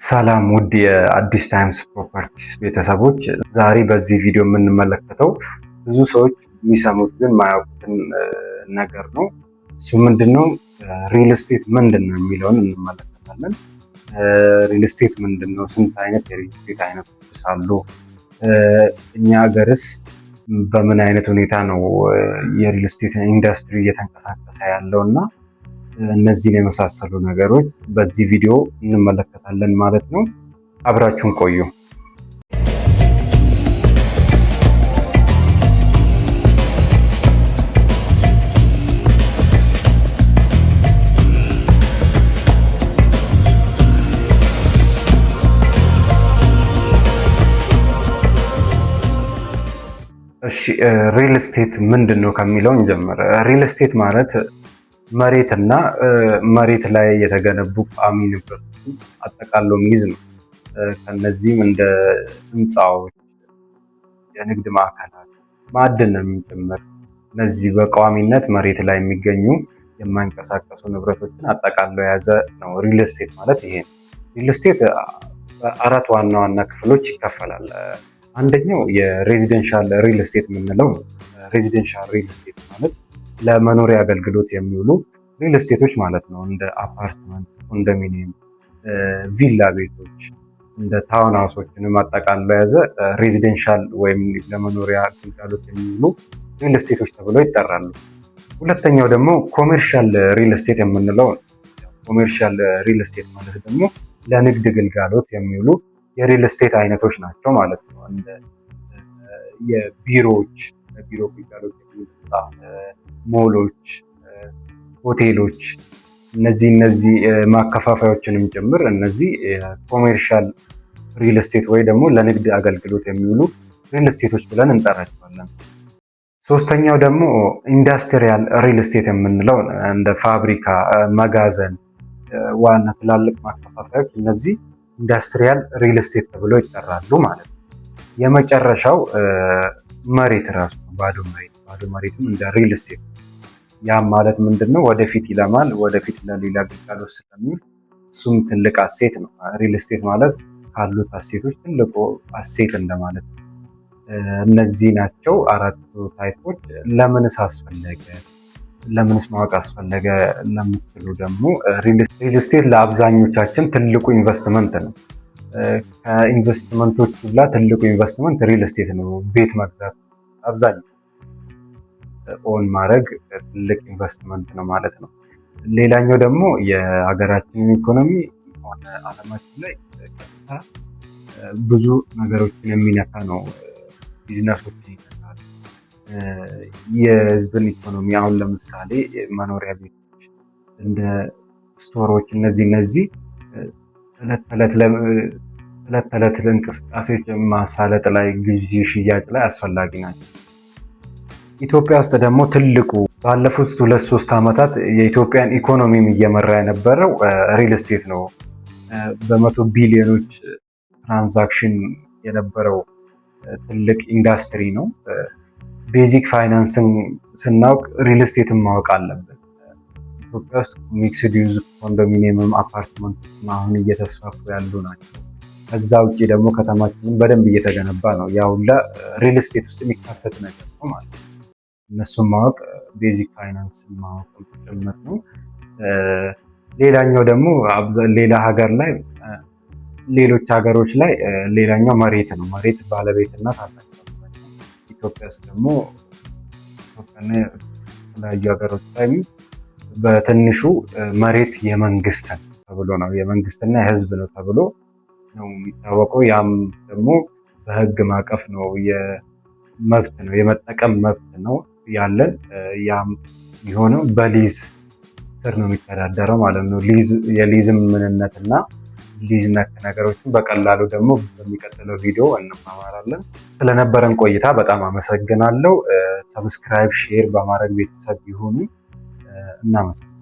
ሰላም ውድ የአዲስ ታይምስ ፕሮፐርቲስ ቤተሰቦች፣ ዛሬ በዚህ ቪዲዮ የምንመለከተው ብዙ ሰዎች የሚሰሙት ግን ማያውቁትን ነገር ነው። እሱ ምንድን ነው? Real estate ምንድን ነው የሚለውን እንመለከታለን። Real estate ምንድን ነው? ስንት አይነት የ real estate አይነቶች አሉ? እኛ ሀገርስ በምን አይነት ሁኔታ ነው የ real estate industry እየተንቀሳቀሰ ያለው እና እነዚህን የመሳሰሉ ነገሮች በዚህ ቪዲዮ እንመለከታለን ማለት ነው። አብራችሁን ቆዩ። እሺ፣ real estate ምንድን ነው ከሚለው እንጀምር። Real estate ማለት መሬትና መሬት ላይ የተገነቡ ቋሚ ንብረቶችን አጠቃሎ የሚይዝ ነው። ከነዚህም እንደ ህንፃዎች፣ የንግድ ማዕከላት፣ ማዕድንም ጭምር እነዚህ በቋሚነት መሬት ላይ የሚገኙ የማይንቀሳቀሱ ንብረቶችን አጠቃሎ የያዘ ነው። Real estate ማለት ይሄ ነው። Real estate በአራት ዋና ዋና ክፍሎች ይከፈላል። አንደኛው የ residential real estate የምንለው ነው። Residential real estate ማለት ለመኖሪያ አገልግሎት የሚውሉ real estate ኦች ማለት ነው። እንደ አፓርትመንት፣ ኮንዶሚኒየም፣ ቪላ ቤቶች፣ እንደ town house ኦችንም አጠቃሎ የያዘ residential ወይም ለመኖሪያ አገልግሎት የሚውሉ real estate ኦች ተብለው ይጠራሉ። ሁለተኛው ደግሞ commercial real estate የምንለው ነው። Commercial real estate ማለት ደግሞ ለንግድ ግልጋሎት የሚውሉ የ real estate አይነቶች ናቸው ማለት ነው። እንደ የቢሮዎች፣ ለቢሮ ግልጋሎት የሚውሉ ህንፃ፣ ሞሎች፣ ሆቴሎች፣ እነዚህ ማከፋፈያዎችንም ጭምር እነዚህ commercial real estate ወይ ደግሞ ለንግድ አገልግሎት የሚውሉ real estate ኦች ብለን እንጠራቸዋለን። ሶስተኛው ደግሞ industrial real estate የምንለው እንደ ፋብሪካ፣ መጋዘን፣ ዋና ትላልቅ ማከፋፈያዎች እነዚህ industrial real estate ተብለው ይጠራሉ ማለት ነው። የመጨረሻው መሬት ራሱ ባዶ መሬት፣ ባዶ መሬትም እንደ real estate። ያም ማለት ምንድን ነው? ወደፊት ይለማል፣ ወደፊት ለሌላ ግልጋሎት ስለሚውል እሱም ትልቅ asset ነው። Real estate ማለት ካሉት asset ኦች ትልቁ asset እንደማለት ነው። እነዚህ ናቸው አራቱ type ኦች። ለምንስ አስፈለገ? ለምንስ ማወቅ አስፈለገ ለምትሉ ደግሞ real estate ለአብዛኞቻችን ትልቁ ኢንቨስትመንት ነው። ከኢንቨስትመንቶች ሁላ ትልቁ ኢንቨስትመንት real estate ነው። ቤት መግዛት፣ አብዛኛው own ማድረግ ትልቅ ኢንቨስትመንት ነው ማለት ነው። ሌላኛው ደግሞ የሀገራችንን ኢኮኖሚ ሆነ ዓለማችን ላይ ቀጥታ ብዙ ነገሮችን የሚነካ ነው። ቢዝነሶችን ይነካል። የህዝብን ኢኮኖሚ አሁን ለምሳሌ መኖሪያ ቤቶች፣ እንደ store ኦች፣ እነዚህ ዕለት ተዕለት እንቅስቃሴዎች ማሳለጥ ላይ፣ ግዢ ሽያጭ ላይ አስፈላጊ ናቸው። ኢትዮጵያ ውስጥ ደግሞ ትልቁ ባለፉት 2-3 ዓመታት የኢትዮጵያን ኢኮኖሚም እየመራ የነበረው real estate ነው። በመቶ ቢሊዮኖች transaction የነበረው ትልቅ ኢንዱስትሪ ነው። Basic finance ን ስናውቅ real estate ን ማወቅ አለብን። ኢትዮጵያ ውስጥ mixed use ኮንዶሚኒየምም አፓርትመንቶችም አሁን እየተስፋፉ ያሉ ናቸው። ከዛ ውጭ ደግሞ ከተማችንን በደንብ እየተገነባ ነው። ያ ሁላ real estate ውስጥ የሚካተት ነገር ነው ማለት ነው። እነሱን ማወቅ basic finance ን ማወቅ ጭምር ነው። ሌላኛው ደግሞ ሌላ ሀገር ላይ፣ ሌሎች ሀገሮች ላይ ሌላኛው መሬት ነው። መሬት ባለቤትነት አላቸው። ኢትዮጵያ ውስጥ ደግሞ የተለያዩ ሀገሮች ላይ በትንሹ መሬት የመንግስት ተብሎ ነው፣ የመንግስትና የህዝብ ነው ተብሎ ነው የሚታወቀው። ያም ደግሞ በህግ ማዕቀፍ ነው፣ የመብት ነው፣ የመጠቀም መብት ነው ያለን። ያም የሆነው በሊዝ ስር ነው የሚተዳደረው ማለት ነው። የሊዝም ምንነትና ሊዝ ነክ ነገሮችን በቀላሉ ደግሞ በሚቀጥለው ቪዲዮ እንማማራለን። ስለነበረን ቆይታ በጣም አመሰግናለሁ። Subscribe፣ share በማድረግ ቤተሰብ ይሁኑ። እናመሰግናለን።